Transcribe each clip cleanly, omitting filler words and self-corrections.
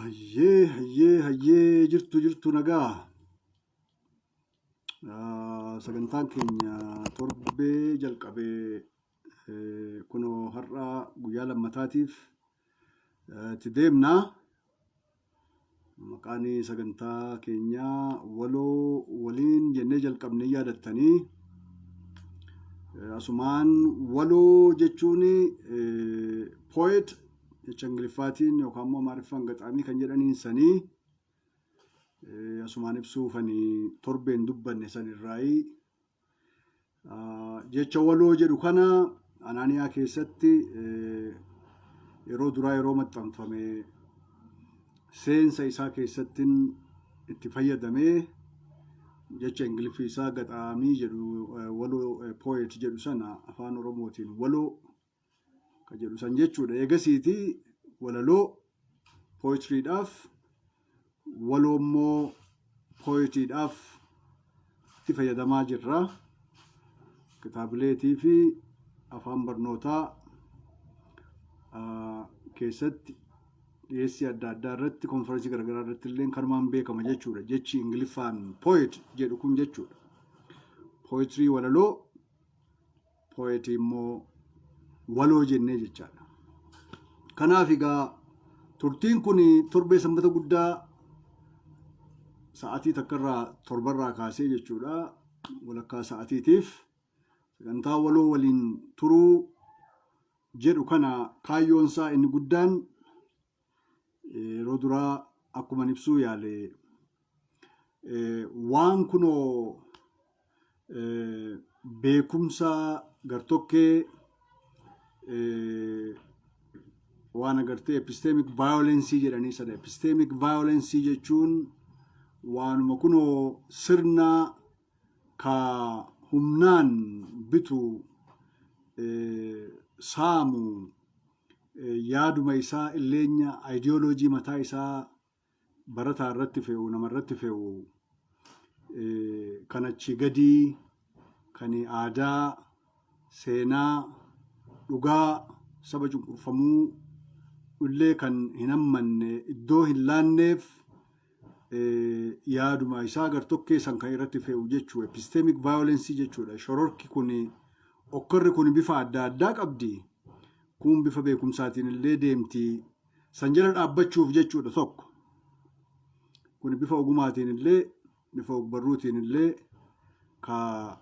Hayyee, hayyee, hayyee, jirtu jirtu, nagaa. Sagantaan keenya torbee jalqabee kunoo har'a guyyaa lammataatiif itti deemna. Maqaan sagantaa keenyaa Waloo Waliin jennee jalqabnee yaadattanii. Asumaan waloo jechuun poet jecha Ingiliffaatiin yookaan immoo Amaariffaan gaxaamii kan jedhaniin sanii asumaan ibsuufani torbeen dubbanne sanirraayii. Jecha waloo jedhu kana Anaaniyaa keessatti yeroo duraa yeroo maxxanfame seensa isaa keessattin itti fayyadamee, jecha Ingiliffii isaa gaxaamii jedhu, waloo, poet jedhu sana afaan Oromootiin waloo ka jedhu san jechuudha. Eegasiiti walaloo poetrydhaaf, waloo immoo poetiidhaaf itti fayyadamaa jirra. Kitaabileetii fi afaan barnootaa keessatti, dhiyeessii adda addaa irratti, konferensii garaagaraa irratti illee kanumaan beekama jechuudha. Jechi Ingiliffaan poet jedhu kun jechuudha. Poetry walaloo, poetii immoo waloo jennee jechaadha. Kanaaf egaa turtiin kun torbee Sanbata Guddaa sa'aatii 1rraa 7rraa kaasee jechuudha, walakkaa sa'aatiitiif sagantaa waloo waliin turuu jedhu kana. Kaayyoon isaa inni guddaan yeroo duraa akkuma ibsuu yaale waan kunoo beekumsa gartokkee, waan agartee epistemic violence jedhanii sana. Epistemic violence jechuun waanuma kunoo sirna ka humnaan bitu, saamu, yaaduma isaa illeenya, ideoloojii mataa isaa barataa irratti fe'u, nama irratti fe'u, kan achii gadii, kan aadaa, seenaa, dhugaa saba cunqurfamuu illee kan hin hammanne, iddoo hin laanneef, yaaduma isaa gartokkee san kan irratti fe'u jechuu, epistemic violence jechuudha. Shororki kun, okkorri kun bifa adda addaa qabdi. Kun bifa beekumsaatiin illee deemti. San jala dhaabbachuuf jechuudha tokko. Kun bifa ogumaatiin illee, bifa ogbarruutiin illee, ka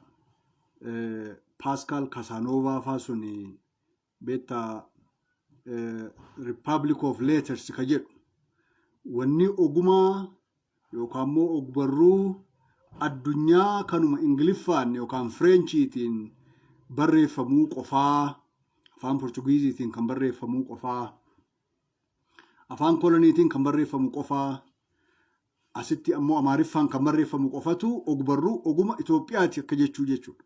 Pascal Casanova faa suni beektaa, Republic of Letters ka jedhu, wanni ogumaa yookaan immoo ogbarruu addunyaa kanuma Ingiliffaan yookaan Fireenchiitiin barreeffamuu qofaa, afaan Portugiiziitiin kan barreeffamuu qofaa, afaan koloniitiin kan barreeffamu qofaa, asitti ammoo Amaariffaan kan barreeffamu qofatu ogbarruu oguma Itoophiyaati akka jechuu jechuudha.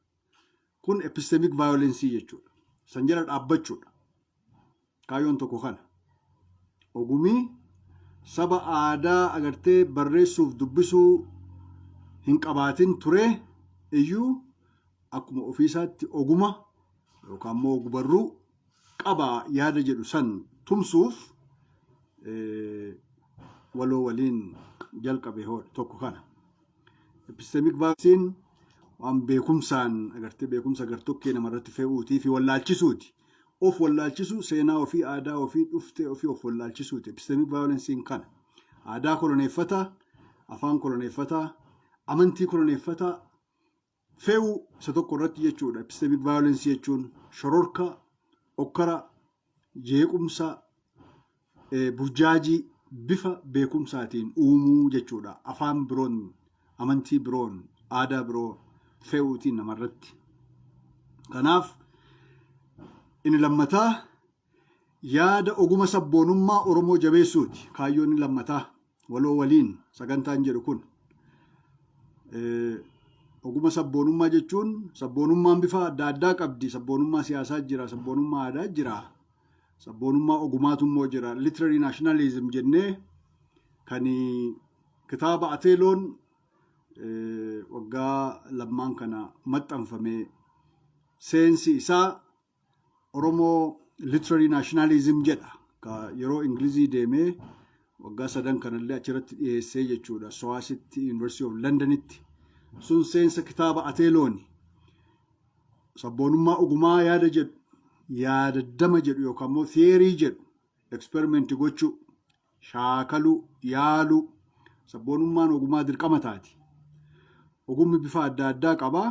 Kun epistemic violence jechuudha. San jala dhaabbachuudha. Kaayyoon tokko kana. Ogumii saba aadaa agartee barreessuuf dubbisuu hin qabaatin ture iyyuu akkuma ofiisaatti oguma yookaan immoo ogbarruu qaba yaada jedhu san tumsuuf waloo waliin jalqabe tokko kana. Epistemic violence waan beekumsaan agartee beekumsa gartokkee namarratti fe'uutii fi wallaalchisuuti. Of wallaalchisuu, seenaa ofii, aadaa ofii, dhuftee ofii of wallaalchisuuti. Epistemic violence'n kana. Aadaa koloneeffataa, afaan koloneeffataa, amantii koloneeffataa fe'uu isa tokko irratti jechuudha. Epistemic violence jechuun shororka, okkara, jeequmsa, burjaajii bifa beekumsaatiin uumuu jechuudha. Afaan biroon, amantii biroon, aadaa biroo fe'uutiin namarratti. Kanaaf inni lammataa yaada oguma sabboonummaa Oromoo jabeessuuti. Kaayyoon inni lammataa waloo waliin sagantaan jedhu kun. Oguma sabboonummaa jechuun sabboonummaan bifa adda addaa qabdi. Sabboonummaa siyaasaa jira, sabboonummaa aadaa jira, sabboonummaa ogumaatu immoo jira. Literary nationalism jennee kan kitaaba Ateeloon waggaa lammaan kana maxxanfame, seensi isaa Oromoo literary nationalism jedha. Ka yeroo Ingilizii deemee Waggaa 3 kanallee achirratti dhiyeessee jechuudha. SOASitti, University of Londonitti. Sun seensa kitaaba Ateelooni. Sabboonummaa ogumaa yaada jedhu, yaadaddama jedhu yookaan immoo theory jedhu experiment gochuu, shaakaluu, yaaluu. Sabboonummaan ogumaa dirqama taati. Ogummi bifa adda addaa qaba.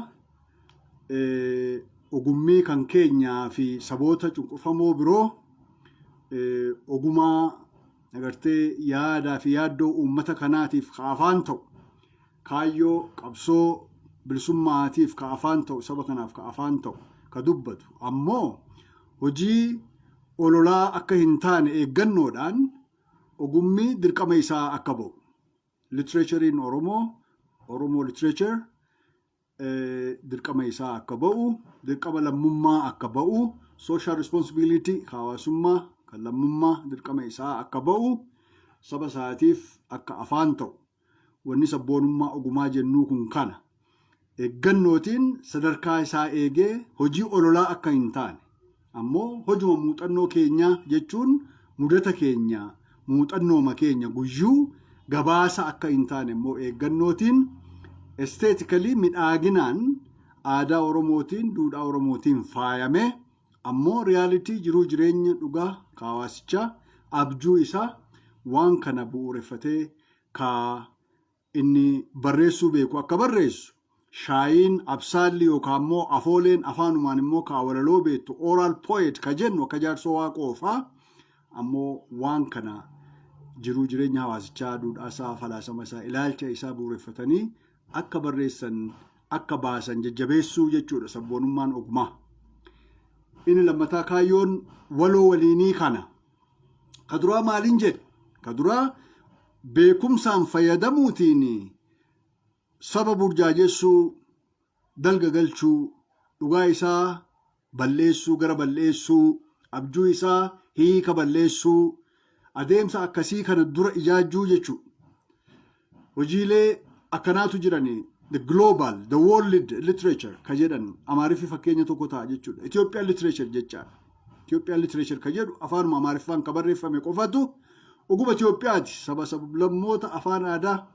Ogummii kan keenyaa fi saboota cunqurfamoo biroo ogumaa agartee yaadaa fi yaaddoo uummata kanaatiif ka afaan ta'u, kaayyoo qabsoo bilisummaatiif ka afaan ta'u, saba kanaaf ka afaan ta'u ka dubbatu ammoo hojii ololaa akka hin taane eeggannoodhaan ogummii dirqama isaa akka ba'u. Literatureiin Oromoo, Oromoo literature, dirqama isaa akka ba'u, dirqama lammummaa akka ba'u, social responsibility hawaasummaa kan lammummaa dirqama isaa akka ba'u, saba isaatiif akka afaan ta'u. Wanni sabboonummaa ogumaa jennuu kun kana. Eeggannootiin sadarkaa isaa eegee hojii ololaa akka hin taane, ammoo hojuma muuxannoo keenyaa jechuun mudata keenya, muuxannooma keenya guyyuu gabaasa akka hin taane immoo eeggannootiin aesthetically midhaaginaan aadaa Oromootiin, duudhaa Oromootiin faayame, ammoo reality jiruu jireenya dhugaa hawaasichaa, abjuu isaa waan kana bu'uureffatee ka inni barreessuu beeku akka barreessu, shaayiin absaalli yookaan immoo afooleen afaanumaan immoo ka walaloo beektu, oral poet ka jennu akka Jaarsoo Waaqoo faa, ammoo waan kana jiruu jireenya hawaasichaa, duudhaasaa, falaasama isaa, ilaalcha isaa bu'uureffatanii akka barreessan, akka baasan jajjabeessuu jechuudha sabboonummaan ogumaa. Inni lammataa kaayyoon waloo waliinii kana. Ka duraa maaliin jedhe? Ka duraa beekumsaan fayyadamuutiin saba burjaajessuu, dalga galchuu, dhugaa isaa balleessuu, gara balleessuu, abjuu isaa hiika balleessuu, adeemsa akkasii kana dura ijaajjuu jechuudha. Hojiilee akkanaatu jirani, the global, the world literature ka jedhan Amaariffi fakkeenya tokko ta'a jechuudha. Ethiopian literature jechaadha. Ethiopian literature ka jedhu afaanuma Amaariffaan ka barreeffame qofatu oguma Itoophiyaati. Saba sablammoota afaan aadaa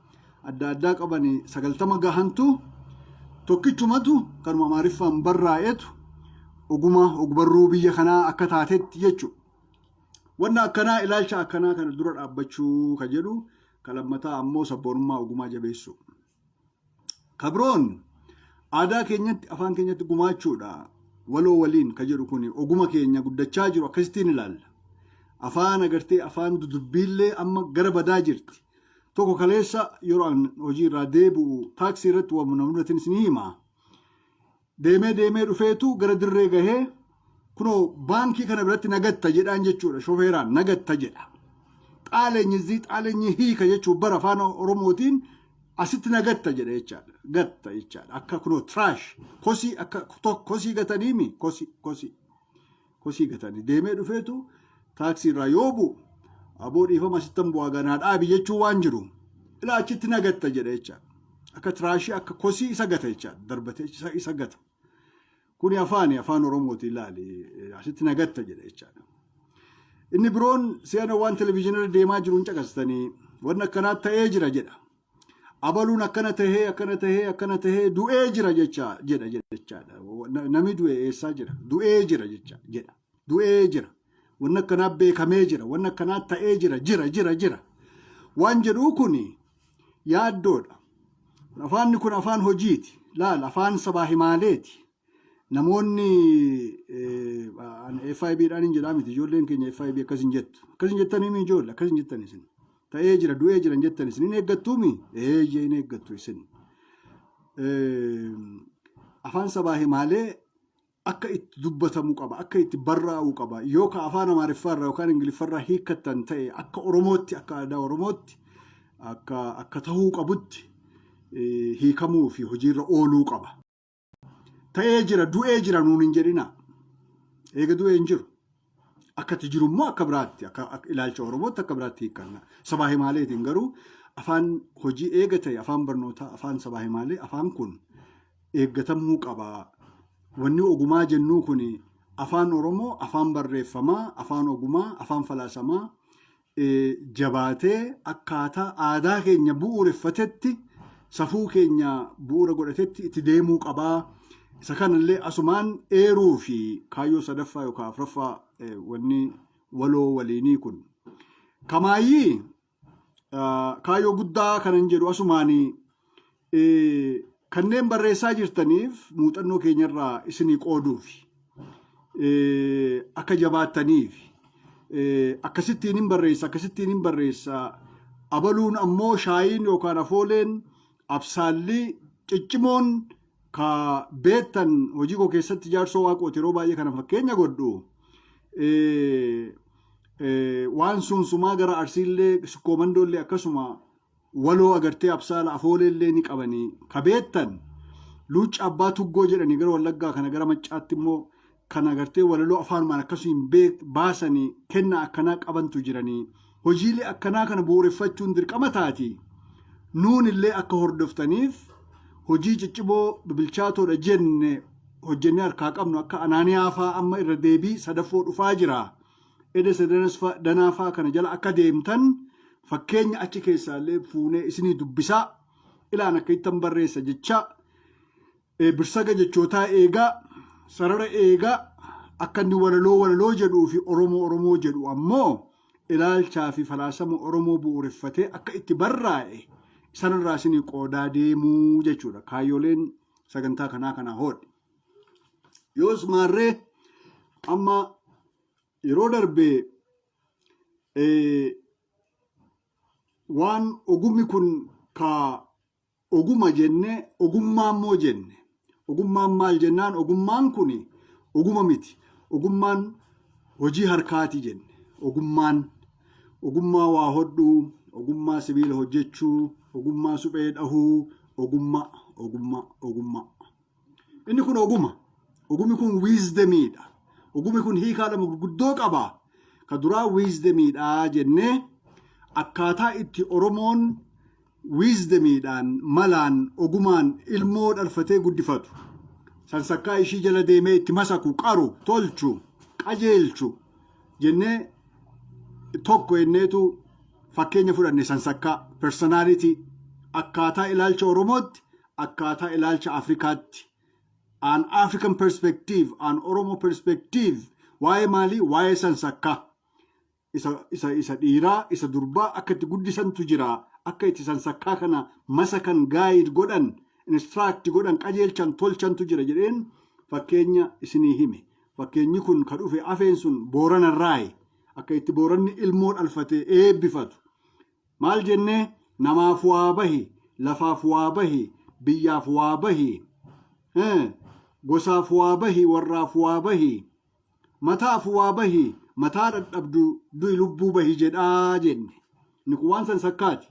adda addaa qaban 90 gahantu tokkichumatu kanuma Amaariffaan barraa'etu oguma ogbarruu biyya kanaa akka taatetti jechuudha. Wanna akkanaa, ilaalcha akkanaa kana dura dhaabbachuu ka jedhu ka lammataa, ammoo sabboonummaa ogumaa jabeessu. Ka biroon aadaa keenyatti, afaan keenyatti gumaachuudha. Waloo waliin ka jedhu kun oguma keenya guddachaa jiru akkasittiin ilaalla. Afaan agartee afaan dudubbiillee amma gara badaa jirti. Tokko kaleessa yeroo an hojii irraa deebi'u taaksii irratti waan na mudatin isin hima. Deemee deemee dhufeetu gara dirree gahee, kunoo baankii kana biratti nagatta jedhaan jechuudha, shofeeraan nagatta jedha. Xaaleenyi zii xaaleenyi hiika jechuun bara afaan Oromootiin asitti nagatta jedha jechaadha. Gatta jechaadha. Akka kunoo trash, kosii, akka kosii gataniimi, kosii kosii kosii gatanii deemee dhufeetu taaksii irraa yoo bu'u, aboo dhiifama, asittan bu'aa ganaa dhaabi jechuun waan jiru ilaa achitti nagatta jedha jechaadha. Akka trashii, akka kosii isa gata jechaadha. Darbatee isa gata. Kuni afaani afaan Oromooti ilaali, asitti nagatta jedha jechaadha. Inni biroon si'ana waan televizyiinirra deemaa jiru hin caqastanii, wanni akkanaa ta'ee jira jedha. Abaluun akkana tahee, akkana tahee, akkana tahee du'ee jira jecha jedha jechaadha. Namni du'e eessaa jira? Du'ee jira jecha jedha. Du'ee jira. Wanni akkanaa beekamee jira. Wanni akkanaa ta'ee jira, jira, jira, jira. Waan jedhuu kuni yaaddoodha. Afaanni kun afaan hojiiti. Laal, afaan sabaa himaaleeti. Namoonni FIB dhaan hin jedhaa miti, ijoolleen keenya FIB akkas hin jettu. Akkas hin jettanii mi ijoollee? Akkas hin jettan isin. Ta'ee jira, du'ee jira hin jettan isin. Hin eeggattuumi? Eeyyee, hin eeggattu isin. Afaan sabaa himaalee akka itti dubbatamu qaba, akka itti barraa'u qaba. Yoo ka afaan Amaariffaarraa yookaan Ingiliffaarraa hiikkattan ta'e, akka Oromootti, akka aadaa Oromootti, akka tahuu qabutti hiikamuu fi hojiirra ooluu qaba. Ta'ee jira, du'ee jira nuun hin jedhina. Eega du'ee hin jiru. Akka itti jiru immoo akka biraatti, akka ilaalcha Oromootti akka biraatti hiikkanna. Sabaa himaaleetiin garuu afaan hojii eega ta'e, afaan barnootaa, afaan sabaa himaalee, afaan kun eeggatamuu qaba. Wanni ogumaa jennuu kun afaan Oromoo, afaan barreeffamaa, afaan ogumaa, afaan falaasamaa. Jabaatee akkaataa aadaa keenya bu'uureffatetti, safuu keenya bu'uura godhatetti itti deemuu qabaa. Isa kanallee asumaan eeruu fi kaayyoo sadaffaa yookaan afuraffaa wanni waloo waliinii kun. Kamaayyii kaayyoo guddaa kanan jedhu asumaan kanneen barreessaa jirtaniif muuxannoo keenyarraa isinii qooduufi akka jabaattaniif, akkasittiin hin barreessa, akkasittiin hin barreessa, abaluun ammoo shaayiin yookaan afooleen absaalli ciccimoon ka beektan hojii koo keessatti Jaarsoo Waaqooti yeroo baay'ee kana fakkeenya godhu. Waan sunsumaa gara Arsiillee, Sikkoomandoollee akkasuma waloo agartee absaala afooleellee ni qabanii ka beektan, Luucca Abbaa Tuggoo jedhanii gara Wallaggaa kana, gara Maccaatti immoo kan agartee walaloo afaanumaan akkasiin baasanii kennaa akkanaa qabantu jiranii. Hojiilee akkanaa kana bu'uureffachuun dirqama taati. Nuun illee akka hordoftaniif hojii ciccimoo bibilchaatoodha jenne hojjennee harkaa qabnu akka Anaaniyaa faa amma irra deebii sadaffoo dhufaa jira. Eda danaa faa kana jala akka deemtan fakkeenya achi keessaallee fuunee isinii dubbisaa, ilaan akka ittan barreessa jecha birsaga jechootaa eegaa, sarara eegaa, akka inni walaloo walaloo jedhuu fi Oromoo Oromoo jedhu ammoo ilaalchaa fi falaasama Oromoo bu'uureffatee akka itti barraa'e sanarraa isinii qoodaa deemuu jechuudha. Kaayyoleen sagantaa kanaa kanaa hoodhe. Yoos maarree, amma yeroo darbe waan ogummi kun ka oguma jenne, ogummaa immoo jenne. Ogummaan maal jennaan, ogummaan kun oguma miti. Ogummaan hojii harkaati jenne. Ogummaan ogummaa waa hodhuu, ogummaa sibiila hojjechuu, ogummaa suphee dhahuu, ogummaa, ogummaa, ogummaa. Inni kun oguma. Ogummi kun wisdomiidha. Ogummi kun hiikaa lama gurguddoo qaba. Ka duraa wisdomiidha jennee, akkaataa itti Oromoon wisdomiidhaan, malaan, ogumaan ilmoo dhalfatee guddifatu. Sansakkaa ishii jala deemee itti masaku, qaru, tolchu, qajeelchu jennee, tokko jenneetu fakkeenya fudhanne, sansakkaa personality, akkaataa ilaalcha Oromootti, akkaataa ilaalcha Afrikaatti, an African perspective, an Oromo perspective. Waa'ee maalii? Waa'ee sansakkaa isa dhiiraa, isa durbaa akka itti guddisantu jira, akka itti sansakkaa kana masakan, guide godhan, instruct godhan, qajeelchan, tolchantu jira jedheen fakkeenya isinii hime. Fakkeenyi kun ka dhufe afeen sun Booranarraayi, akka itti Booranni ilmoo dhalfate eebbifatu. Maal jennee? Namaaf waa bahi, lafaaf waa bahi, biyyaaf waa bahi, gosaaf waa bahi, warraaf waa bahi, mataaf waa bahi, mataa dhadhabdu du'i lubbuu bahi jedhaa jenne. Inni kun waan sansakkaati.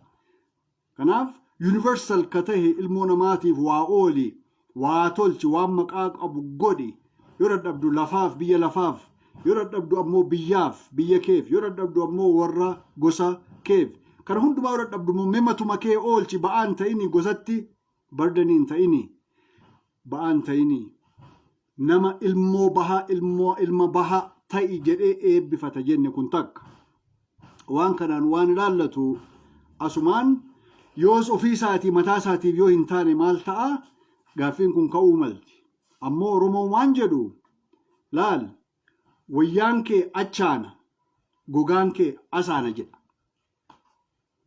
Kanaaf universal ka tahe, ilmoo namaatiif waa ooli, waa tolchi, waan maqaa qabu godhi. Yoo dadhabdu lafaaf, biyya lafaaf, yoo dadhabdu ammoo biyyaaf, biyya keef, yoo dadhabdu ammoo warra gosa keef, kana hundumaa yoo dadhabdu immoo mematuma kee oolchi, ba'aan ta'ini, gosatti bardanii hin ta'ini, ba'aan ta'ini, nama ilmoo bahaa, ilmoo ilma bahaa ta'i jedhee eebbifata jenne. Kun takka. Waan kanaan waan ilaallatu asumaan, yoos ofii isaatii mataa isaatiif yoo hin taane maal ta'a? Gaaffiin kun ka'uu malti. Ammoo Oromoon waan jedhu laal: "Wayyaan kee achaana, gogaan kee asaana" jedha.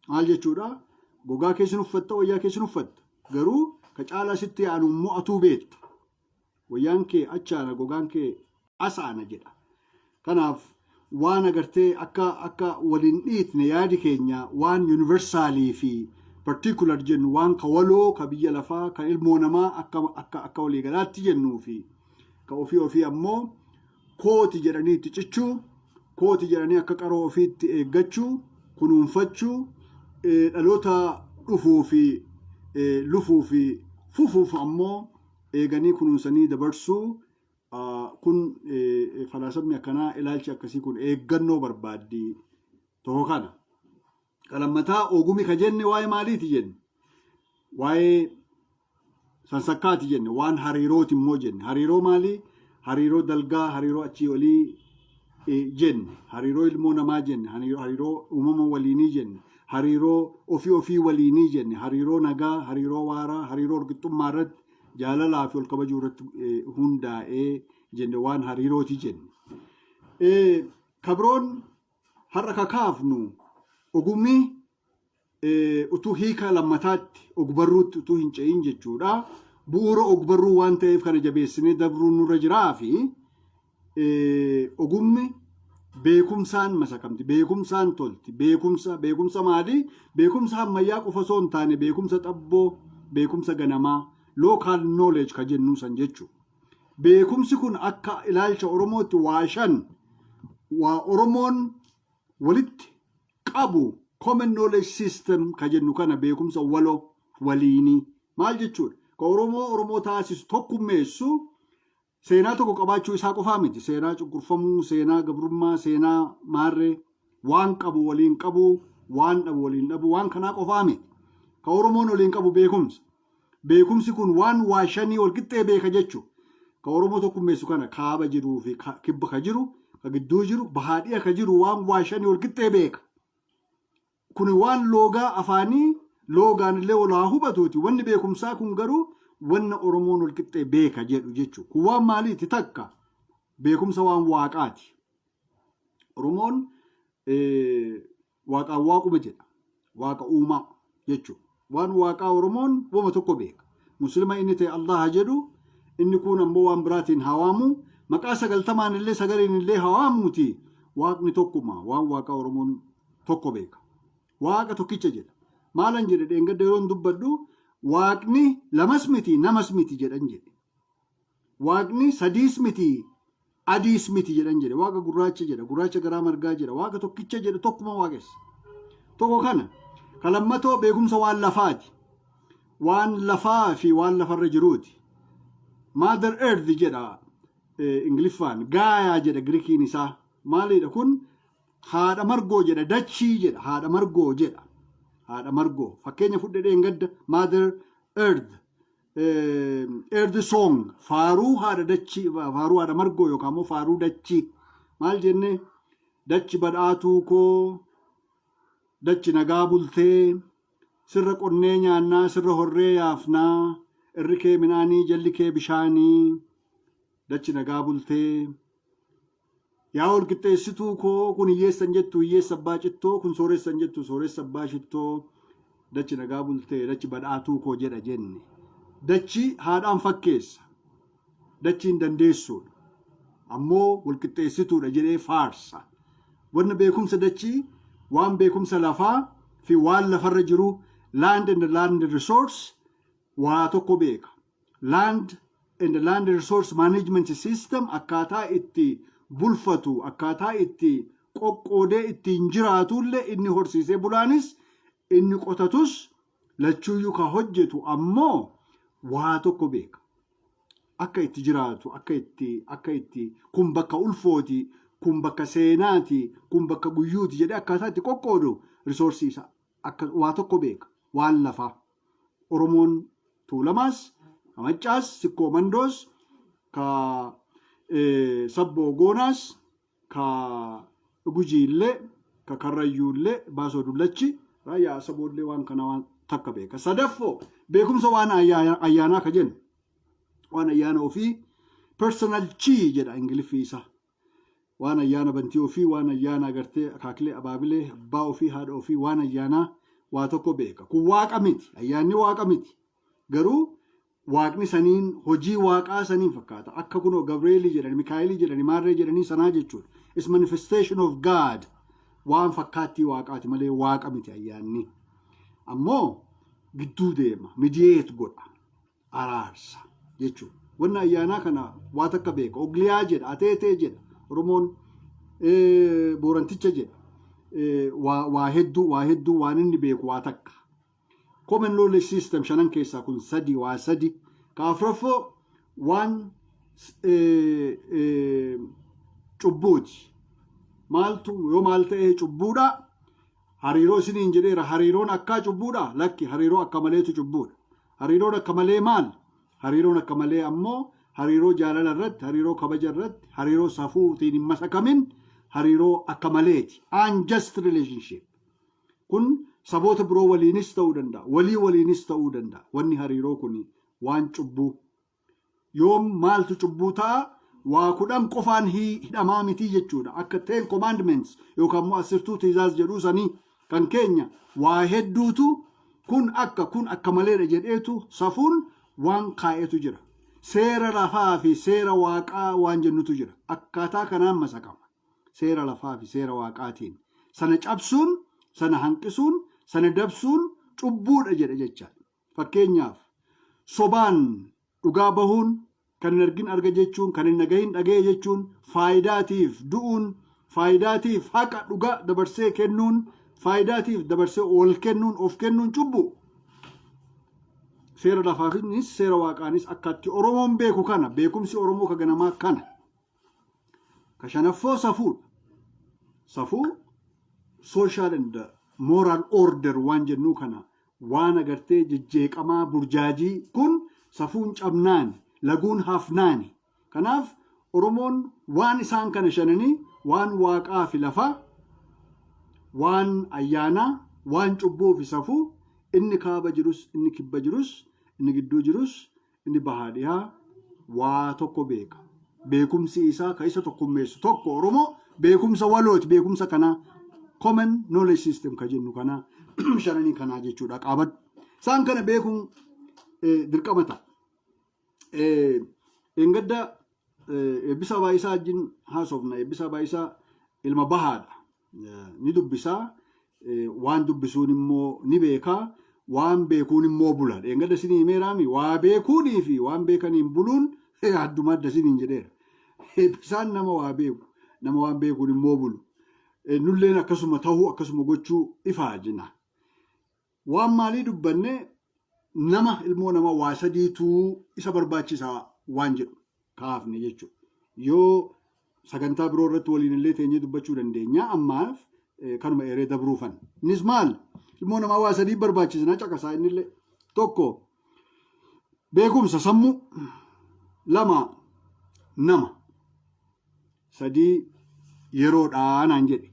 Maal jechuudha? Gogaa keessin uffatta, wayyaa keessin uffatta, garuu ka caalaa sitti yaanu immoo atuu beekta. Wayyaan kee achaana, gogaan kee asaana jedha. Kanaaf waan agartee akka waliin dhiitne, yaadi keenya waan universalii fi particular jennu, waan ka waloo, ka biyya lafaa, ka ilmoo namaa akka waliigalaatti jennuu fi ka ofii ofii ammoo kooti jedhanii itti cichuu, kooti jedhanii akka qaroo ofiitti eeggachuu, kunuunfachuu, dhaloota dhufuu fi lufuu fi fufuuf ammoo eeganii kunuunsanii dabarsuu kun, falaasamni akkanaa, ilaalchi akkasii kun eeggannoo barbaaddi. Tokko kana. Qalammataa ogumi ka jenne waa'ee maaliiti jenne? Waa'ee sansakkaati jenne, waan hariirooti immoo jenne. Hariiroo maalii? Hariiroo dalgaa, hariiroo achii olii. jenne. Hariiroo ilmoo namaa jenne, hariiroo uumama waliinii jenne, hariiroo ofii ofii waliinii jenne, hariiroo nagaa, hariiroo waaraa, hariiroo walqixxummaa irratti, jaalalaa fi wal kabajuu irratti hundaa'ee jenne, waan hariirooti jenne. Kabroon har'a kakaafnu ogummi utuu hiika lammataatti ogbarruutti utuu hin ce'in jechuudha. Bu'uura ogbarruu waan ta'eef kana jabeessinee dabruun nurra jiraa fi ogummi beekumsaan masakamti, beekumsaan tolti. Beekumsa, beekumsa maalii? Beekumsa ammayyaa qofa osoo hin taane, beekumsa xabboo, beekumsa ganamaa, local knowledge ka jennuu san jechuudha. Beekumsi kun akka ilaalcha Oromootti waa shan, waa Oromoon walitti qabu, common knowledge system ka jennu kana, beekumsa waloo waliinii maal jechuudha? Ka Oromoo Oromoo taasisu, tokkummeessu, seenaa tokko qabaachuu isaa qofaa miti. Seenaa cunqurfamuu, seenaa gabrummaa, seenaa maarree, waan qabu waliin qabu, waan dhabu waliin dhabu, waan kanaa qofaa miti. Ka Oromoon waliin qabu beekumsa. Beekumsi kun waan waa shanii wal qixxee beeka jechuudha. Ka Oromoo tokkummeessu kana, kaaba jiruu fi kibba ka jiru, ka gidduu jiru, bahaa dhiya ka jiru, waan waa shanii wal qixxee beeka. Kun waan loogaa afaanii loogaan illee wal haa hubatuuti. Wanni beekumsaa kun garuu wanna Oromoon wal qixxee beeka jedhu jechuudha. Kun waan maaliiti? Takka, beekumsa waan waaqaati. Oromoon waaqaan waaquma jedha. Waaqa uumaa jechuudha. Waan waaqaa Oromoon wama tokko beeka. Muslima inni ta'e Allah jedhu, inni kun ammoo waan biraatiin hawaamu, maqaa 90n illee sagaliin illee hawaamuuti. Waaqni tokkuma, waan waaqaa Oromoon tokko beeka. Waaqa tokkicha jedha. Maalan jedhe dheengadda yeroon dubbadhu? Waaqni lamas miti, namas miti jedhan jedhe. Waaqni sadiis miti, adiis miti jedhan jedhe. Waaqa gurraacha jedha. Gurraacha garaa margaa jedha. Waaqa tokkicha jedhe, tokkuma waaqessa. Tokko kana. Ka lammatoo beekumsa waan lafaati. Waan lafaa fi waan lafarra jiruuti. Mother Earth jedha Ingiliffaan. Gaayaa jedha Girikiin isaa. Maalidha kun? Haadha margoo jedha, dachii jedha, haadha margoo jedha. Haadha margoo. Fakkeenya fudhee dheengadda Mother Earth. Earth Song, faaruu haadha dachii, faaruu haadha margoo yookaan immoo faaruu dachii. Maal jenne? Dachi badhaatuu koo, dachi nagaa bultee, sirra qonnee nyaannaa, sirra horree yaafnaa, irri kee midhaanii, jalli kee bishaanii, dachi nagaa bultee. Yaa wal qixxeessituu koo, kun hiyyeessan jettu hiyyeessa abbaa cittoo, kun sooressan jettu sooressa abbaa shittoo, dachi nagaa bultee, dachi badhaatuu koo jedha jenne. Dachi haadhaan fakkeessa. Dachiin dandeessuudha. Ammoo wal qixxeessituudha jedhee faarsa. Wanna beekumsa dachii, waan beekumsa lafaa fi waan lafarra jiru, land and land resource, waa tokko beeka. Land and land resource management system, akkaataa itti bulfatu, akkaataa itti qoqqoodee ittiin jiraatullee, inni horsiisee bulaanis inni qotatus lachuuyyuu ka hojjetu ammoo waa tokko beeka. Akka itti jiraatu, akka itti kun bakka ulfooti, kun bakka seenaati, kun bakka guyyuuti jedhee akkaataa itti qoqqoodu resource isaa akka waa tokko beeka waan lafaa. Oromoon Tuulamaas, ka Maccaas, Sikkoo Mandoos, ka Sabboo Goonaas, ka Gujiillee, ka Karrayyuullee, Baasoo Dullachi, Raayyaa Asaboollee waan kana waan takka beeka. Sadaffoo, beekumsa waan ayyaanaa ka jennu. Waan ayyaana ofii, personal chi jedha Ingiliffii isaa. Waan ayyaana bantii ofii, waan ayyaana agartee akaakilee, abaabilee, abbaa ofii, haadha ofii, waan ayyaanaa waa tokko beeka. Kun waaqa miti. Ayyaanni waaqa miti. Garuu waaqni saniin, hojii waaqaa saniin fakkaata. Akka kunoo Gabreelii jedhani, Mikaa'elii jedhani, Maarree jedhanii sanaa jechuudha. Is manifestation of God. Waan fakkaattii waaqaati malee waaqa miti ayyaanni. Ammoo gidduu deema, mediate godha, araarsa jechuudha. Wanna ayyaanaa kana waa takka beeka. Ogliyaa jedha, ateetee jedha. Oromoon booranticha jedha. Waa hedduu, waa hedduu waan inni beeku waa takka. Common knowledge system shanan keessaa kun sadi, waa sadi. Ka afuraffoo waan cubbuuti. Maaltu yoo maal ta'ee cubbuudha? Hariiroo isiniin jedheera. Hariiroon akkaa cubbuudha? Lakki, hariiroo akka maleetu cubbuudha. Hariiroon akka malee maal? Hariiroon akka malee ammoo hariiroo jaalala irratti, hariiroo kabaja irratti, hariiroo safuutiin hin masakamin, Hariiroo akka maleeti. Unjust relationship. Kun saboota biroo waliinis ta'uu danda'a. Walii waliinis ta'uu danda'a. Wanni hariiroo kun waan cubbuu. Yoom maaltu cubbuu ta'a? Waa 10 qofaan hidhamaa miti jechuudha. Akka Ten Commandments yookaan immoo Asirtuu Tiizaaz jedhuu sanii kan keenya waa hedduutu kun akka kun akka maleedha jedheetu safuun waan kaa'etu jira. Seera lafaa fi seera waaqaa waan jennutu jira. Akkaataa kanaan masakama. Seera lafaa fi seera waaqaatiin. Sana cabsuun, sana hanqisuun, sana dabsuun cubbuudha jedha jechaadha. Fakkeenyaaf, sobaan dhugaa bahuun, kan hin argin arga jechuun, kan hin dhagahin dhaga'e jechuun, faayidaatiif du'uun, faayidaatiif haqa dhugaa dabarsee kennuun, faayidaatiif dabarsee ol kennuun, of kennuun cubbuu. Seera lafaafinis seera waaqaanis akkatti Oromoon beeku kana, beekumsi Oromoo ka ganamaa kana. Ka shanaffoo safuudha. Safuu social and moral order waan jennuu kana, waan agartee jejjeeqamaa burjaajii kun safuun cabnaani, laguun hafnaani. Kanaaf Oromoon waan isaan kana shananii, waan waaqaa fi lafaa, waan ayyaanaa, waan cubbuu fi safuu, inni kaaba jirus, inni kibba jirus, inni gidduu jirus, inni bahaa dhihaa waa tokko beeka. Beekumsi isaa ka isa tokkummeessu tokko. Oromoo beekumsa walooti, beekumsa kanaa common knowledge system ka jennu kanaa shananii kanaa jechuudha qaabadhu. Isaan kana beekuun dirqama ta'a. Engadda Eebbisaa Baay'isaa wajjin haasofna. Eebbisaa Baay'isaa ilma bahaadha. Ni dubbisaa. Waan dubbisuun immoo ni beekaa. Waan beekuun immoo bula. Engadda isinii himeeraami, waa beekuunii fi waan beekaniin buluun adduma adda isiniin jedheera. Eebbisaan nama waa beeku. Nama waan beekuun immoo bulu. Nulleen akkasuma tahuu, akkasuma gochuu ifaajina. Waan maalii dubbanne? Nama, ilmoo nama waa sadiitu isa barbaachisaa waan jedhu kaafne jechuudha. Yoo sagantaa biroo irratti waliin illee teenyee dubbachuu dandeenya, ammaaf kanuma eeree dabruufan. Innis maal? Ilmoo namaa waa sadii barbaachisa, caqasaa innillee. Tokko, beekumsa sammuu. Lama, nama. Sadii, yeroodhaa naan jedhe.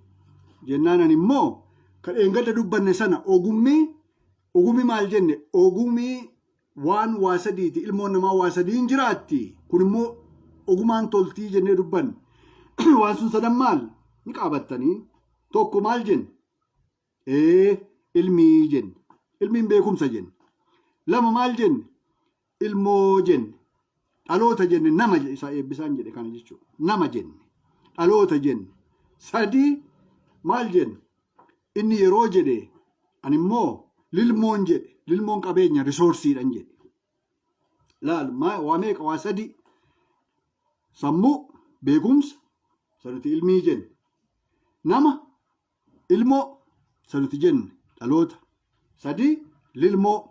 Jennaan ani immoo kan dheengadda dubbanne sana, ogummi maal jenne? Ogummi waan waa sadiiti, ilmoon namaa waa sadiin jiraatti, kun immoo ogumaan toltii jennee dubbanne. Waan sun sadan maal? Ni qaabattanii. Tokko maal jenne? Ilmii jenne. Ilmiin beekumsa jenne. Lama maal jenne? Ilmoo jenne. Dhaloota jenne, nama isa Eebbisaan jedhe kana jechuudha. Nama jenne. Dhaloota jenne. Sadii maal jenne? Inni yeroo jedhe, ani immoo lilmoon jedhe. Lilmoon qabeenya, resourceiidhan jedhe. Laal, waa meeqa? Waa sadi. Sammuu, beekumsa, sanuti ilmii jenne. Nama, ilmoo, sanuti jenne dhaloota. Sadii, lilmoo.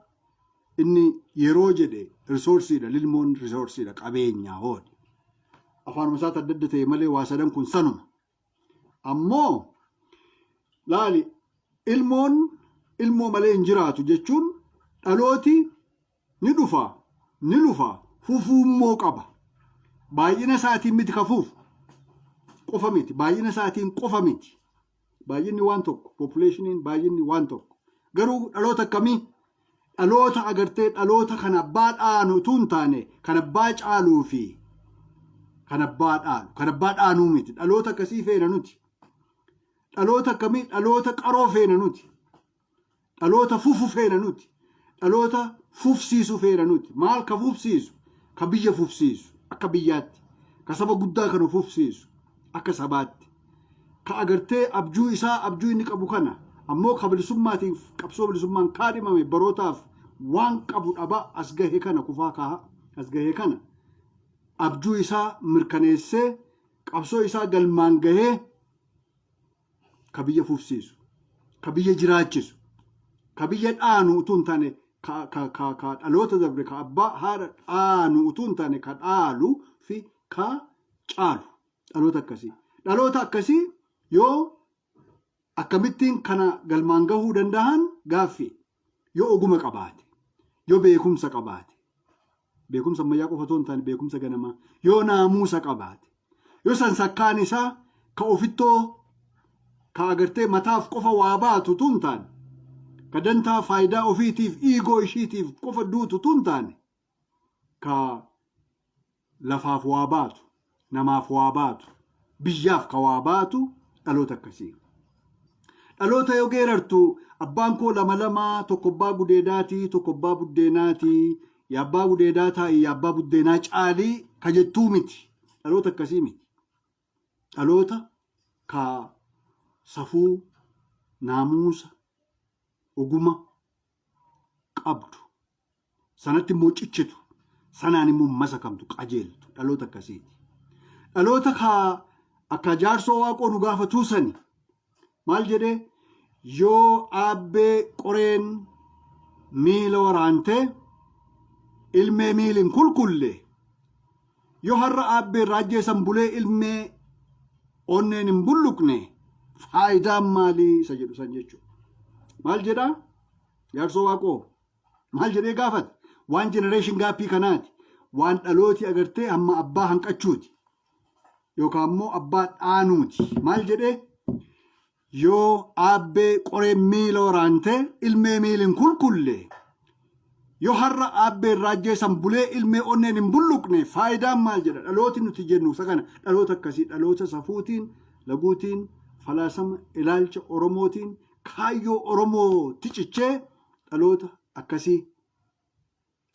Inni yeroo jedhe resourceiidha, lilmoon resourceiidha, qabeenya hoodhi. Afaanuma isaatti adda adda ta'e malee waa sadan kun sanuma. Ammoo laali, ilmoon ilmoo malee hin jiraatu jechuun dhalooti ni dhufa, ni lufa, fufuummoo qaba. Baay'ina isaatiin miti kafuuf qofa miti, baay'ina isaatiin qofa miti. Baay'inni waan tokko, populationiin baay'inni waan tokko. Garuu dhaloota akkamii? Dhaloota agartee dhaloota kan abbaa dhaanu utuu hin taane kan abbaa caaluu fi kan abbaa dhaalu, kan abbaa dhaanuu miti. Dhaloota akkasii feena nuti. Dhaloota akkamii? Dhaloota qaroo feena nuti. Dhaloota fufu feena nuti. Dhaloota fufsiisu feena nuti. Maal ka fufsiisu? Ka biyya fufsiisu akka biyyaatti. Ka saba guddaa kana fufsiisu akka sabaatti. Ka agartee abjuu isaa, abjuu inni qabu kana ammoo ka bilisummaatiin, qabsoo bilisummaan kaadhimame, barootaaf waan qabu dhabaa as gahe kana, kufaa kaha as gahe kana, abjuu isaa mirkaneessee, qabsoo isaa galmaan gahee, ka biyya fufsiisu, ka biyya jiraachisu, ka biyya dhaanu utuu hin taane, ka ka ka ka dhaloota dabre, ka abbaa haadha dhaanu utuu hin taane, ka dhaalu fi ka caalu, dhaloota akkasii. Dhaloota akkasii yoo akkamittiin kana galmaan gahuu danda'an gaaffii. Yoo oguma qabaate, yoo beekumsa qabaate, beekumsa ammayyaa qofa otoo hin taane beekumsa ganamaa, yoo naamuusa qabaate, yoo sansakkaan isaa Ka ofittoo ka agartee mataaf qofa waa baatu tun taane, ka dantaa faayidaa ofiitiif ego ishiitiif qofa duutu tun taane, ka lafaaf waa baatu, namaaf waa baatu, biyyaaf ka waa baatu dhaloota akkasii. Dhaloota yoo geerartu abbaan koo lama lama, tokko abbaa gudeedaatii, tokko abbaa buddeenaatii, yaa abbaa gudeedaa taa'i, yaa abbaa buddeenaa caalii ka jettuu miti. Dhaloota akkasii miti. Dhaloota ka safuu, naamuusa, oguma qabdu, sanatti immoo ciccitu, sanaan immoo masakamtu, qajeeltu, dhaloota akkasiiti. Dhaloota ka akka Jaarsoo Waaqoo nu gaafatuu sani maal jedhee, yoo aabbee qoreen miila waraantee ilmee miilin kulkulle, yoo har'a aabbee irraa ajjeesan bulee ilmee onneen hin bulluqne, faayidaan maalii isa jedhu san jechuudha. Maal jedhaa? Jaarsoo Waaqoo maal jedhee gaafate? Waan generation gapii kanaati. Waan dhalooti agartee hamma abbaa hanqachuuti. Yookaan immoo abbaa dhaanuuti. Maal jedhee? Yoo aabbee qoreen miila waraantee ilmee miilin kulkulle, yoo har'a aabbee irraa ajjeesan bulee ilmee onneen hin bulluqne, faayidaan maal jedha. Dhalooti nuti jennu isa kana, dhaloota akkasii, dhaloota safuutiin, laguutiin, falaasama ilaalcha Oromootiin, kaayyoo Oromoo ticichee, dhaloota akkasii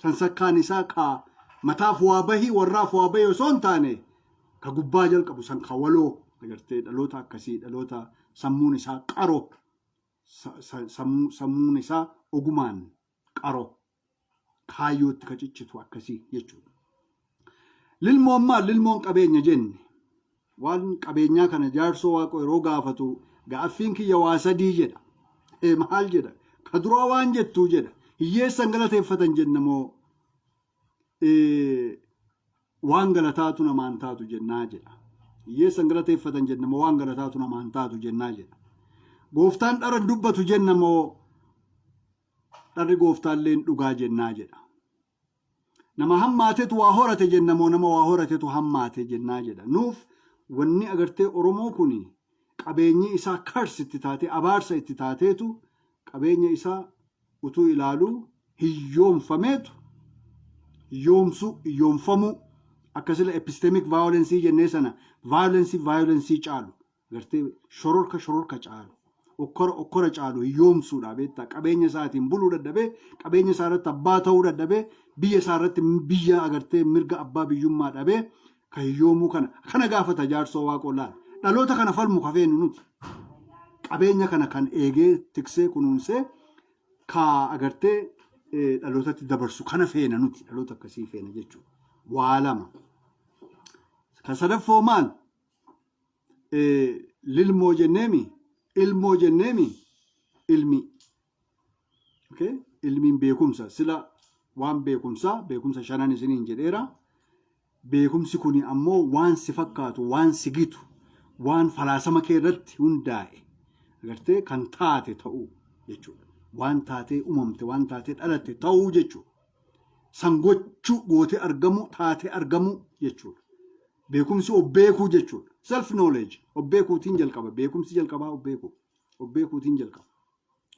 kan sakkaan isaa ka mataaf waa bahii, warraaf waa bahii osoo hin taane, ka gubbaa jalqabu san, ka waloo agartee, dhaloota akkasii, dhaloota sammuun isaa qaro, sammuun isaa ogumaan qaro, kaayyootti ka ciccitu akkasii jechuudha. Lilmoon maal? Lilmoon qabeenya jenne. Waan qabeenyaa kana Jaarsoo Waaqoo yeroo gaafatu gaaffiin kiyya waa sadii jedha. Ee, maal jedha? Ka duraa waan jettuu jedha. Hiyyeessan galateeffatan jenna moo waan galataatu namaan taatu jennaa jedha. Hiyyeessan galateeffatan jenna moo waan galataatu namaan taatu jennaa jedha. Gooftaan dhara dubbatu jenna moo dharri gooftaalleen dhugaa jennaa jedha. Nama hammaatetu waa horate jenna moo nama waa horatetu hammaate jennaa jedha. Nuuf wanni agartee Oromoo kun qabeenyi isaa curse itti taatee, abaarsa itti taateetu, qabeenya isaa utuu ilaaluu hiyyoomfameetu, hiyyoomsuu, hiyyoomfamuu, akkasila epistemic violence jennee sana, violence violence caalu, agartee, shororka shororka caalu, okkora okkora caalu hiyyoomsuudha beektaa. Qabeenya isaatiin buluu dadhabee, qabeenya isaa irratti abbaa ta'uu dadhabee, biyya isaa irratti biyya agartee mirga abbaa biyyummaa dhabee ka hiyyoomuu kana gaafata Jaarsoo Waaqoo. Laal, dhaloota kana falmu kafeenu nuti, qabeenya kana kan eegee, tiksee, kunuunsee ka agartee dhalootatti dabarsu kana feena nuti, dhaloota akkasii feena jechuudha. Waa lama. Kan sadaffoo maal? Lilmoo jenneemi, ilmoo jenneemi, ilmi. Okay? Ilmiin beekumsa, sila waan beekumsaa, beekumsa shanan isiniin jedheera. Beekumsi kun ammoo waan si fakkaatu, waan si gitu, waan falaasama kee irratti hundaa'e agartee kan taate ta'uu jechuudha. Waan taatee uumamte, waan taatee dhalatte ta'uu jechuudha. San gochuu, gootee argamu, taatee argamu jechuudha. Beekumsi of beekuu jechuudha. Self knowledge, of beekuutiin jalqaba. Beekumsi jalqabaa of beekuu. Of beekuutiin jalqaba.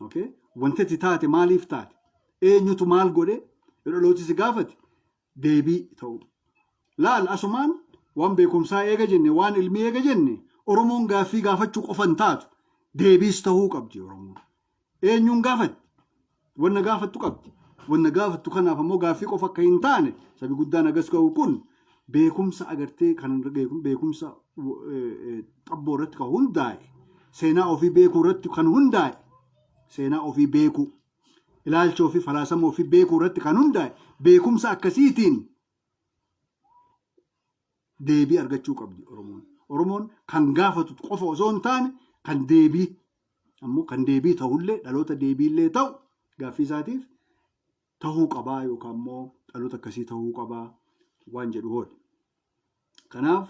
Okay? Wanti ati taate maaliif taate? Eenyutu maal godhe? Yoo dhalooti si gaafate deebii ta'uu. Laal, asumaan waan beekumsaa eega jenne, waan ilmii eega jenne, Oromoon gaaffii gaafachuu qofa hin taatu. Deebiis ta'uu qabdi Oromoon. Eenyuun gaafatti? Wanna gaafattu qabdi. Wanna gaafattu kanaaf ammoo gaaffii qofa akka hin taane, sabi guddaan agas ga'u kun beekumsa agartee kan beekumsa xabboo irratti kan hundaa'e, seenaa ofii beekuu irratti kan hundaa'e, seenaa ofii beekuu, ilaalcha ofii, falaasama ofii beekuu irratti kan hundaa'e, beekumsa akkasiitiin deebii argachuu qabdi Oromoon. Oromoon kan gaafatu qofa osoo hin taane, kan deebii ammoo kan deebii ta'ullee, dhaloota deebiillee ta'u gaaffii isaatiif ta'uu qabaa, yookaan immoo dhaloota akkasii ta'uu qabaa waan jedhu hoodha. Kanaaf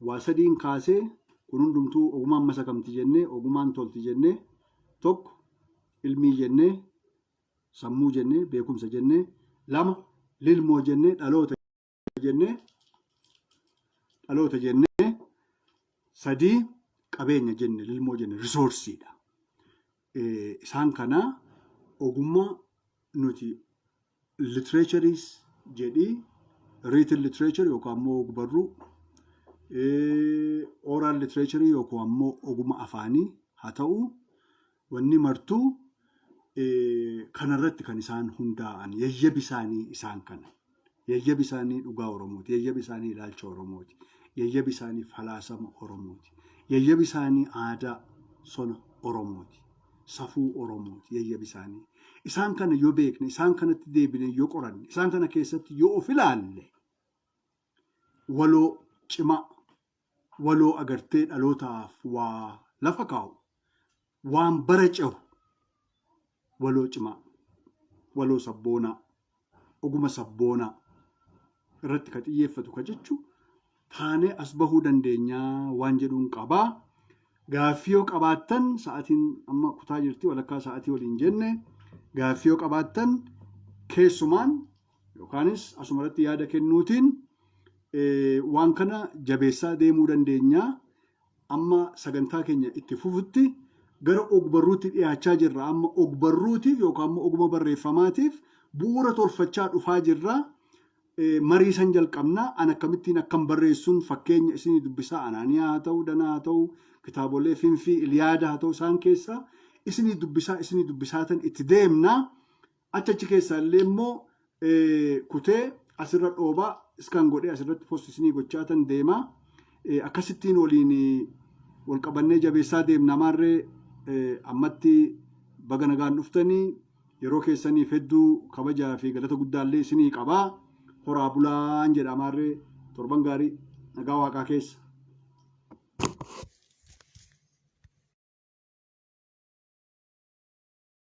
waa sadiin kaasee, kun hundumtuu ogumaan masakamti jennee, ogumaan tolti jennee, tokko ilmii jennee, sammuu jennee, beekumsa jennee, lama lilmoo jennee, dhaloota jennee, Sadii qabeenya jenne, lilmoo jenne, resourceiidha. Isaan kana ogummaa nuti literatureis jedhii, written literature yookaan immoo ogbarruu, oral literature yookaan immoo ogummaa afaanii haa ta'u, wanni martuu kanarratti kan isaan hundaa'an. Yayyabi isaanii isaan kana. Yayyabi isaanii dhugaa Oromooti. Yayyabi isaanii ilaalcha Oromooti. Yayyabi isaanii falaasama Oromooti. Yayyabi isaanii aadaa sona Oromooti. Safuu Oromooti yayyabi isaanii. Isaan kana yoo beekne, isaan kanatti deebine yoo qoranne, isaan kana keessatti yoo of ilaalle, waloo cimaa, waloo agartee dhalootaaf waa lafa kaa'u, waan bara cehu, waloo cimaa, waloo sabboonaa, oguma sabboonaa irratti ka xiyyeeffatu ka jechu taanee as bahuu dandeenyaa waan jedhuun qabaa. Gaaffii yoo qabaattan, sa'aatiin amma kutaa jirti, walakkaa sa'aatii waliin jenne, gaaffii yoo qabaattan keessumaan yookaanis asumarratti yaada kennuutiin waan kana jabeessaa deemuu dandeenya. Amma sagantaa keenya itti fufutti gara ogbarruutti dhiyaachaa jirra. Amma ogbarruutiif yookaan immoo oguma barreeffamaatiif bu'uura tolfachaa dhufaa jirra. Marii san jalqabna. An akkamittiin akkam barreessuun fakkeenya isinii dubbisaa, Anaaniyaa haa ta'u, Danaa haa ta'u, kitaabolee Finfii, Iliyaada haa ta'u, isaan keessaa isinii dubbisaa isinii dubbisaatan itti deemna. Achi achi keessaa illee immoo kutee asirra dhoobaa iskan godhee asirratti post isinii gochaatan deema. Akkasittiin waliin wal qabannee jabeessaa deemna. Maarree ammatti baga nagaan dhuftanii, yeroo keessaniif hedduu kabajaa fi galata guddaallee isinii qabaa. Horaa bulaan jedha. Maarree torban gaarii, nagaa waaqaa keessa.